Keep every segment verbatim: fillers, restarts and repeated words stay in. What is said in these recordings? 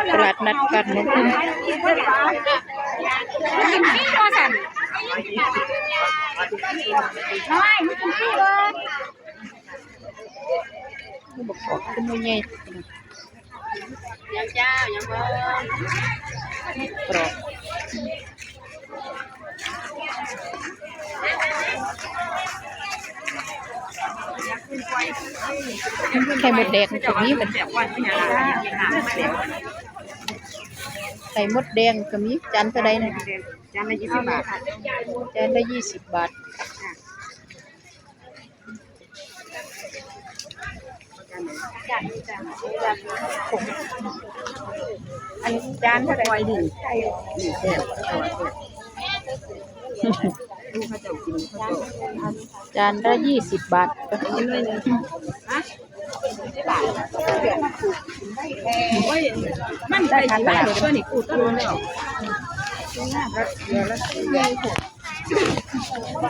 ตลาดนัดบ้านหนองอึ่ง บักกอกขึ้นมาใหญ่ ยังจ้า ยังบ่ กรอบ ไข่มดแดงก็มีบัด ไข่มดแดงก็มี จานเท่าใดนะ จานละยี่สิบบาท จานละยี่สิบบาท อันนี้จานเท่าไหร่ จานละยี่สิบบาท มันได้สิบห้าตัวนี่ กูต้องรู้แล้ว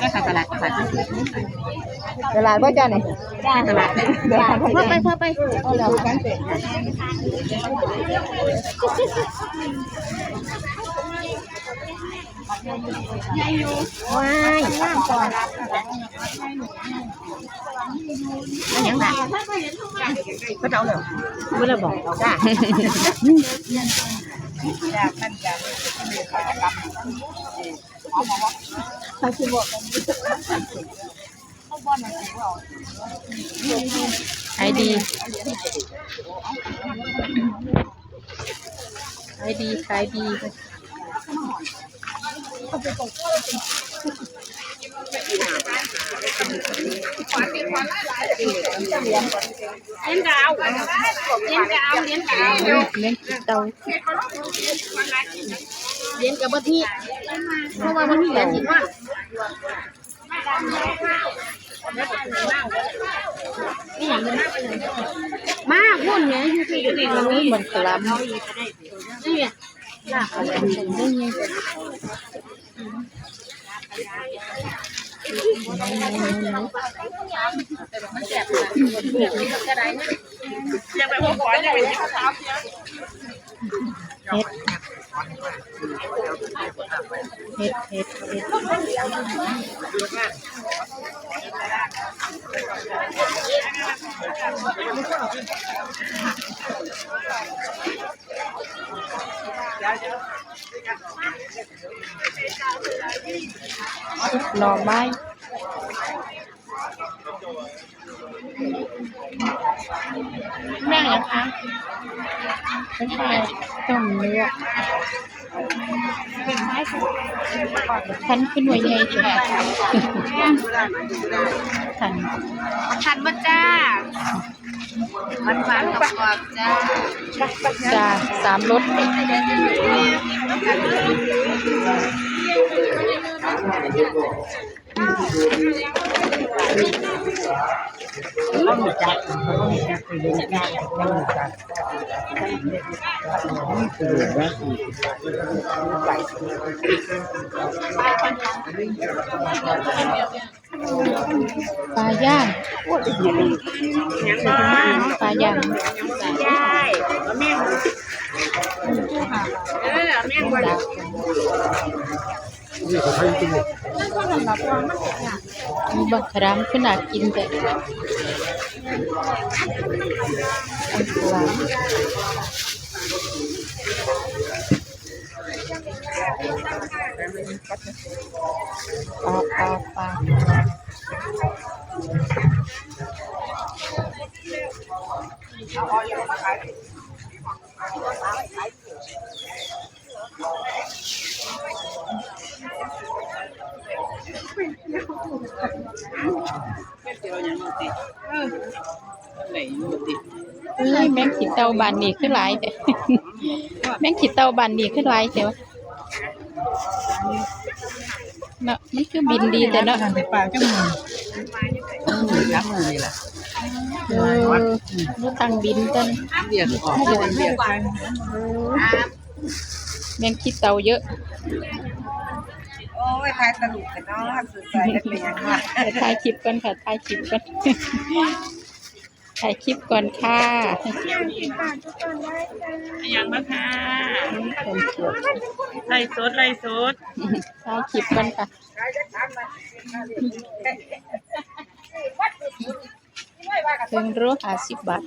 ก็ทำตลาด ตลาด ตลาดบ่จ้านี่ จ้า ตลาด เดี๋ยวพาไป พาไป พาไป เอาแล้วกันเตะ ว้าย งามก่อน อันหยังล่ะ ก็เอาเลย บ่ได้บอก จ้า ขายดี ขายดี ขายดี เลี้ยงกะเอา เลี้ยงกะเอา เลี้ยงกะเอา เลี้ยงขี้เต่า เลี้ยงกะบ่มี เพราะว่าบ่มีเหรียญสิบห้า มาพุ่นแหม อยู่ที่อยู่นี่ โอ้ย มันกะหล่ำ นี่ เฮ็ด เฮ็ด เฮ็ด เฮ็ด หน่อไม้ แม่งเหรอคะ เป็นไฟต้มเนื้อ คันขึ้นหน่วยใหญ่จ้ะ คัน คันบ่จ้า หวานๆ กรอบๆ จ้า จ้า สามรส ปลาย่าง ปลาย่าง เออ แม่งบ่ มีบักขามคือน่ากินแท้ ปลา ปลา ปลา เอ้ย แมงขี้เต่าบ้านนี่คือหลายแท้ แมงขี้เต่าบ้านนี่คือหลายแท้วะ เนาะ มันคือบินดีแท้เนาะ ปลาจังหวะ อืม จับมือนี่ล่ะ เออ มันตั้งบินกัน เรียกออก เรียก เรียก เออ แมงขี้เต่าเยอะ โอ้ย ถ่ายตลกกันเนาะ สดใสกันเป็นยังไง ถ่ายคลิปกันค่ะ ถ่ายคลิปกัน ถ่ายคลิปก่อนค่ะ ยังบ้างคะ คนสวย ไลฟ์สด ไลฟ์สด ถ่ายคลิปก่อนค่ะ เครื่องโลห้าสิบบาท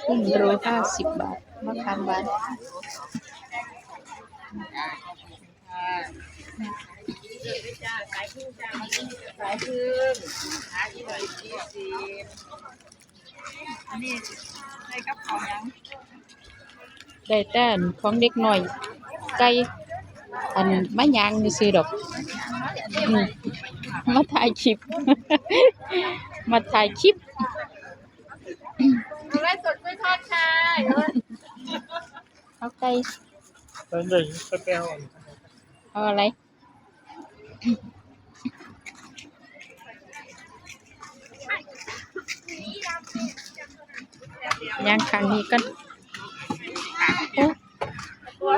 เครื่องโลห้าสิบบาท มะขามหวาน อันนี้ได้กับของหยัง ได้แต่อันของเด็กน้อย ไก่ อันมายางซื่อๆดอก อืม มาถ่ายคลิป มาถ่ายคลิป ไลฟ์สดกล้วยทอดค่ะ เอาไก่ เดี๋ยวไปเอา เอาอะไร ย่างข้างนี้ก่อน โอ้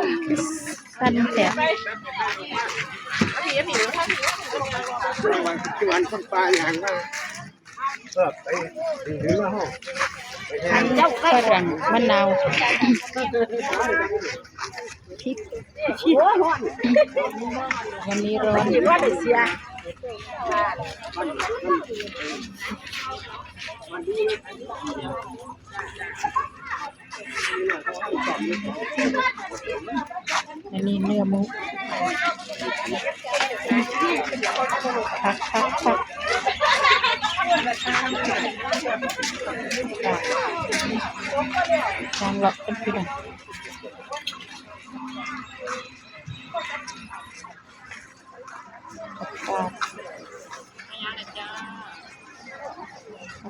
สั่นแท้ วันคนปลาอย่างว่า เออ ไป ไปถึงแล้วห้อง ฝรั่งมะนาว พริก วันนี้ร้อน อันนี้เนื้อหมู ผัก ผัก ผัก จ้ะ ย่างเลาะกันพี่น้อง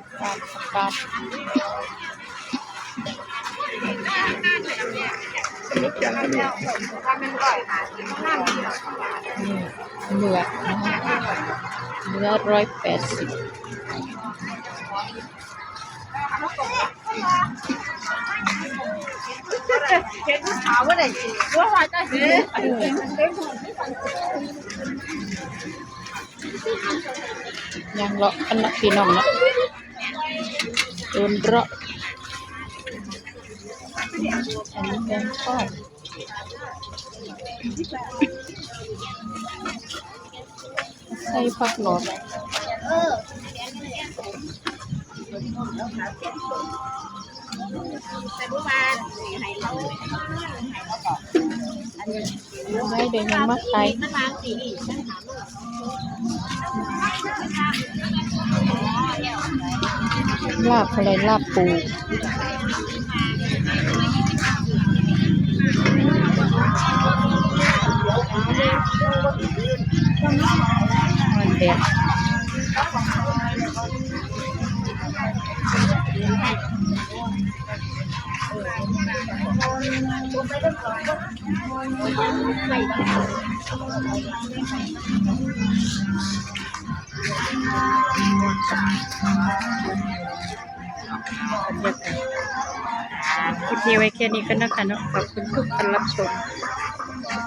ผักกาด ผักกาด ผักกาด นี่ เนื้อนะคะ เนื้อร้อยแปดสิบ เห็นผู้สาวว่าได้กิน ว่าว่าจะเห็น ย่างเลาะกันนะพี่น้องเนาะ เดินเลาะ อันนี้แกงทอด ใส่ผักหลอด ได้เดี๋ยวยังมาใส่ ลาบอะไร ลาบปู มันแดด คลิปนี้ไว้แค่นี้ก็นะคะเนาะ ขอบคุณทุกการรับชม